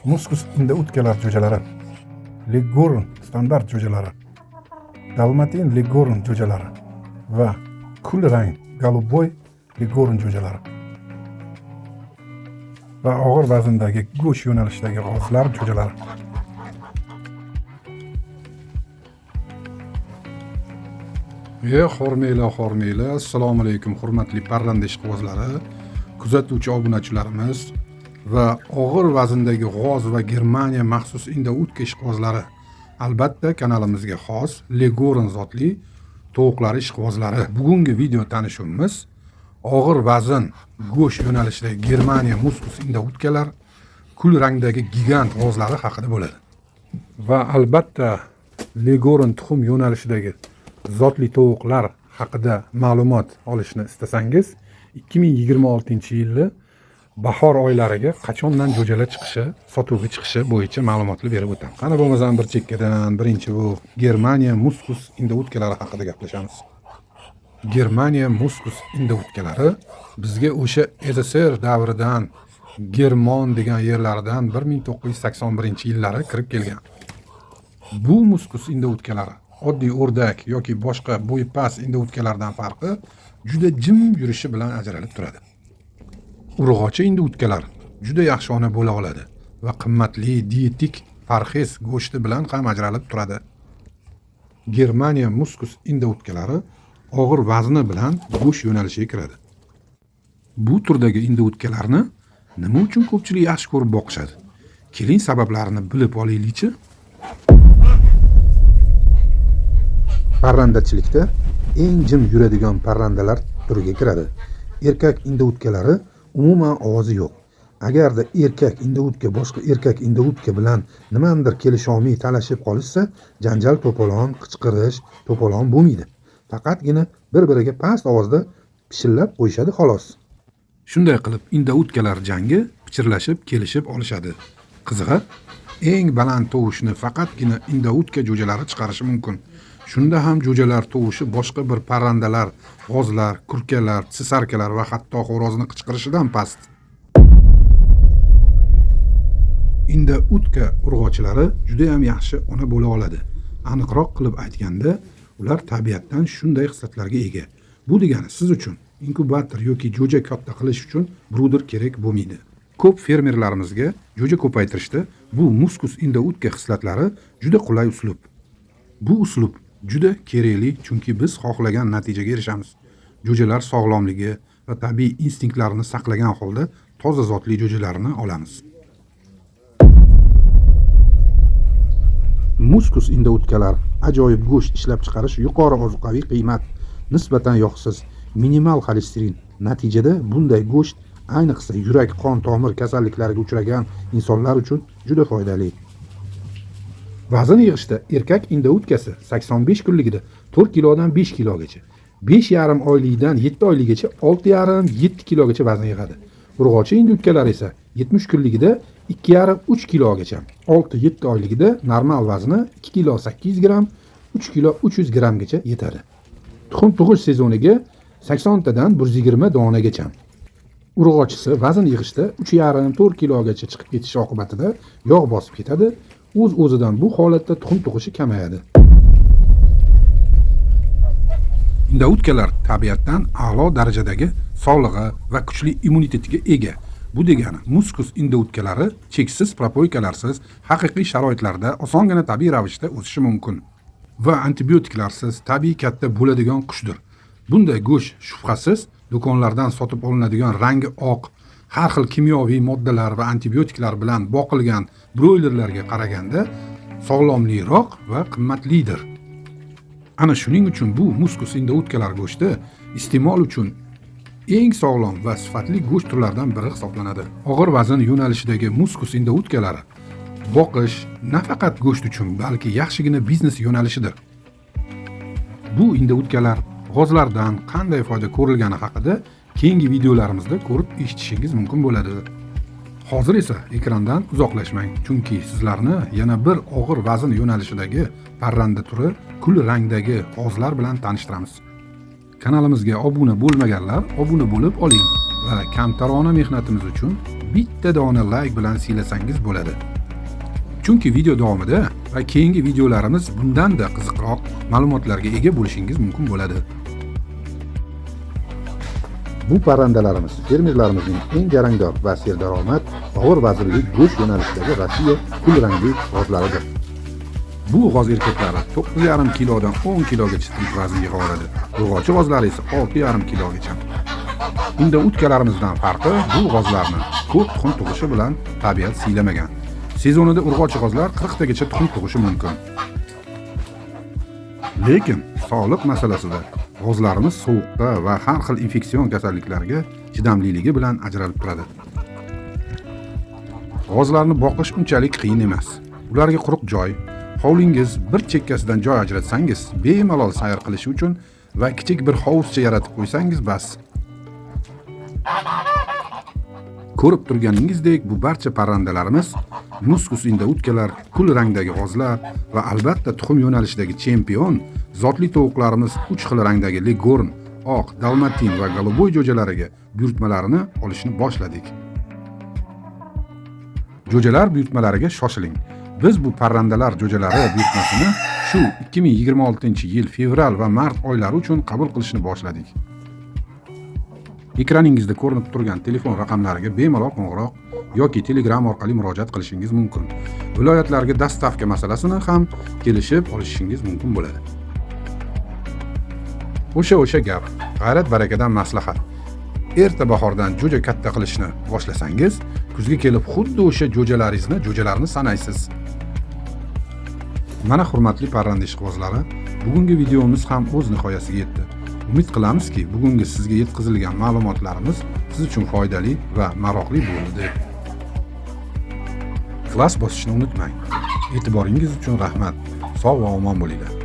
Muskus indoutkalar jo'jalari, Leghorn standart jo'jalari, Dalmatin Leghorn jo'jalari va kulrang голубой Leghorn jo'jalari va og'ir vazndagi go'sht yo'nalishidagi g'ozlar jo'jalari. Xormeyla, xormeyla. Assalomu alaykum, hurmatli parranda ishqibozlari, kuzatuvchi obunachilarimiz va og'ir vazndagi g'oz va Germaniya maxsus indoutka ishqibozlari. Albatta, kanalimizga xos Leghorn zotli tovuqlar ishqibozlari. Bugungi video tanishuvimiz og'ir vazn go'sht yo'nalishidagi Germaniya muskus indoutkalar, kul rangdagi gigant g'ozlari haqida bo'ladi. Va albatta Leghorn tuxum yo'nalishidagi zotli tovuqlar haqida ma'lumot olishni istasangiz, 2026-yilni bahor oylariga qachondan jo'jalar chiqishi, sotuvga chiqishi bo'yicha ma'lumotlar berib o'taman. Qani bo'lmasam bir chekkadan birinchi bu Germaniya muskus indoutkalari haqida gaplashamiz. Germaniya muskus indoutkalari bizga o'sha SSR davridan Germon degan yerlaridan 1981-yillari kirib kelgan. Bu muskus indoutkalari oddiy o'rdak yoki boshqa bo'yi past indoutkalardan farqi juda jim yurishi bilan ajralib turadi. Urg'ochi indoutkalar juda yaxshi ona bo'la oladi va qimmatli dietik parhez go'shti bilan ham ajralib turadi. Germaniya muskus indoutkalari og'ir vazni bilan go'sht yo'nalishiga kiradi. Bu turdagi indoutkalarni nima uchun ko'pchilik yaxshi ko'rib boqishadi? Keling, sabablarini bilib olaylikchi. Parrandachilikda eng jim yuradigan parrandalar turiga kiradi. Erkak indoutkalari umuman ovozi yo'q. Agarda erkak indoutka boshqa erkak indoutka bilan nimandir kelisholmay talashib qolishsa, janjal, to'polon, qichqirish, to'polon bo'lmaydi. Faqatgina bir-biriga past ovozda pishillab qo'yishadi xolos. Shunday qilib indoutkalar jangi pichirlashib kelishib olishadi. Qizig'i, eng baland tovushni faqatgina indoutka jo'jalari chiqarishi mumkin. Shunda ham jo'jalar tovushi boshqa bir parrandalar, g'ozlar, kurkalar, sisarkalar va hatto xo'rozni qichqirishidan past. Indoutka urg'ochilari juda ham yaxshi ona bo'la oladi. Aniqroq qilib aytganda, ular tabiatdan shunday xislatlarga ega. Bu degani siz uchun inkubator yoki jo'ja katta qilish uchun bruder kerak bo'lmaydi. Ko'p fermerlarimizga jo'ja ko'paytirishda bu muskus indoutka xislatlari juda qulay uslub. Bu uslub juda kerakli, chunki biz xohlagan natijaga erishamiz. Jo'jalar sog'lomligi va tabiiy instinktlarini saqlagan holda toza zotli jo'jalarni olamiz. Muskus indoutkalar ajoyib go'sht ishlab chiqarish, yuqori ozuqaviy qiymat, nisbatan yog'siz, minimal xolesterin. Natijada bunday go'sht ayniqsa yurak qon tomir kasalliklariga uchragan insonlar uchun juda foydali. Vazn yig'ishda erkak indoutkasi 85 kunligida 4 kilodan 5 kilogacha, 5,5 oylikdan 7 oylikgacha 6,5-7 kilogacha vazn yig'adi. Urg'ochi indoutkalar esa 70 kunligida 2,5-3 kilogacha, 6-7 oyligida normal vazni 2 kilo 800 gramm, 3 kilo 300 grammgacha yetadi. Tuxum tug'ish sezoniga 80 tadan 120 donagacha. Urg'ochisi vazn yig'ishda 3,5-4 kilogacha chiqib ketishi oqibatida yog' bosib ketadi. O'z-o'zidan bu holatda tuxum tug'ishi kamayadi. Indoutkalar tabiatdan a'lo darajadagi sog'lig'i va kuchli immunitetiga ega. Bu degani muskus indoutkalari cheksiz propoykalarsiz haqiqiy sharoitlarda osongina tabiiy ravishda o'sishi mumkin va antibiotiklarsiz tabiiy katta bo'ladigan qushdir. Bunday go'sht shubhasiz do'konlardan sotib olinadigan rangi oq, har xil kimyoviy moddalar va antibiotiklar bilan boqilgan broylerlarga qaraganda sog'lomliroq va qimmatlidir. Ana shuning uchun bu muskus indoutkalar go'shti iste'mol uchun eng sog'lom va sifatli go'sht turlaridan biri hisoblanadi. Og'ir vazn yo'nalishidagi muskus indoutkalari boqish nafaqat go'sht uchun, balki yaxshigina biznes yo'nalishidir. Bu indoutkalar g'ozlardan qanday foyda ko'rilgani haqida keyingi videolarimizda ko'rib eshitishingiz mumkin bo'ladi. Hozir esa ekrandan uzoqlashmang, chunki sizlarni yana bir og'ir vazn yo'nalishidagi parranda turi kul rangdagi g'ozlar bilan tanishtiramiz. Kanalimizga obuna bo'lmaganlar obuna bo'lib oling va kamtarona mehnatimiz uchun bitta dona like bilan siylasangiz bo'ladi. Chunki video davomida va keyingi videolarimiz bundan-da qiziqroq ma'lumotlarga ega bo'lishingiz mumkin bo'ladi. Bu parrandalarimiz fermerlarimizning eng jarangdor va serdaromad og'ir vaznli go'sht yo'nalishidagi Rossiya kul rangli g'ozlaridir. Bu g'oz erkaklari 9,5 kilodan 10 kilogacha tirik vazn yig'a oladi. Urg'ochi g'ozlari esa 6,5 kilogacha. Unda utkalarimizdan farqi bu g'ozlarni ko'p tuxum tug'ishi bilan tabiat siylamagan. Sezonida urg'ochi g'ozlar 40 tagacha tuxum tug'ishi mumkin. Lekin sog'liq masalasida g'ozlarimiz sovuqqa va har xil infeksion kasalliklarga chidamliligi bilan ajralib turadi. G'ozlarni boqish unchalik qiyin emas. Ularga quruq joy, hovlingiz bir chekkasidan joy ajratsangiz, bemalol sayr qilishi uchun va kichik bir hovuzcha yaratib qo'ysangiz bas. Ko'rib turganingizdek, bu barcha parrandalarimiz muskus indautkalar, kul rangdagi g'ozlar va albatta tuxum yo'nalishidagi chempion zotli tovuqlarimiz 3 xil rangdagi legorn, oq, dalmatin va голубой jo'jalariga buyurtmalarini olishni boshladik. Jo'jalar buyurtmalariga shoshiling. Biz bu parrandalar jo'jalari buyurtmasini shu 2026-yil fevral va mart oylari uchun qabul qilishni boshladik. Ekraningizda ko'rinib turgan telefon raqamlariga bemalol qo'ng'iroq yoki Telegram orqali murojaat qilishingiz mumkin. Viloyatlarga dostavka masalasini ham kelishib olishingiz mumkin bo'ladi. O'sha gap, g'ayrat barakadan maslahat. Erta bahordan jo'ja katta qilishni boshlasangiz, kuzga kelib xuddi o'sha jo'jalaringizni, jo'jalarni sanaysiz. Mana hurmatli parranda ishqibozlari, bugungi videomiz ham o'z nihoyasiga yetdi. Umid qilamizki, bugungi sizga yetkazilgan ma'lumotlarimiz siz uchun foydali va maroqli bo'ldi deb. Klass bosishni unutmang. E'tiboringiz uchun rahmat. Sog' va omon bo'linglar.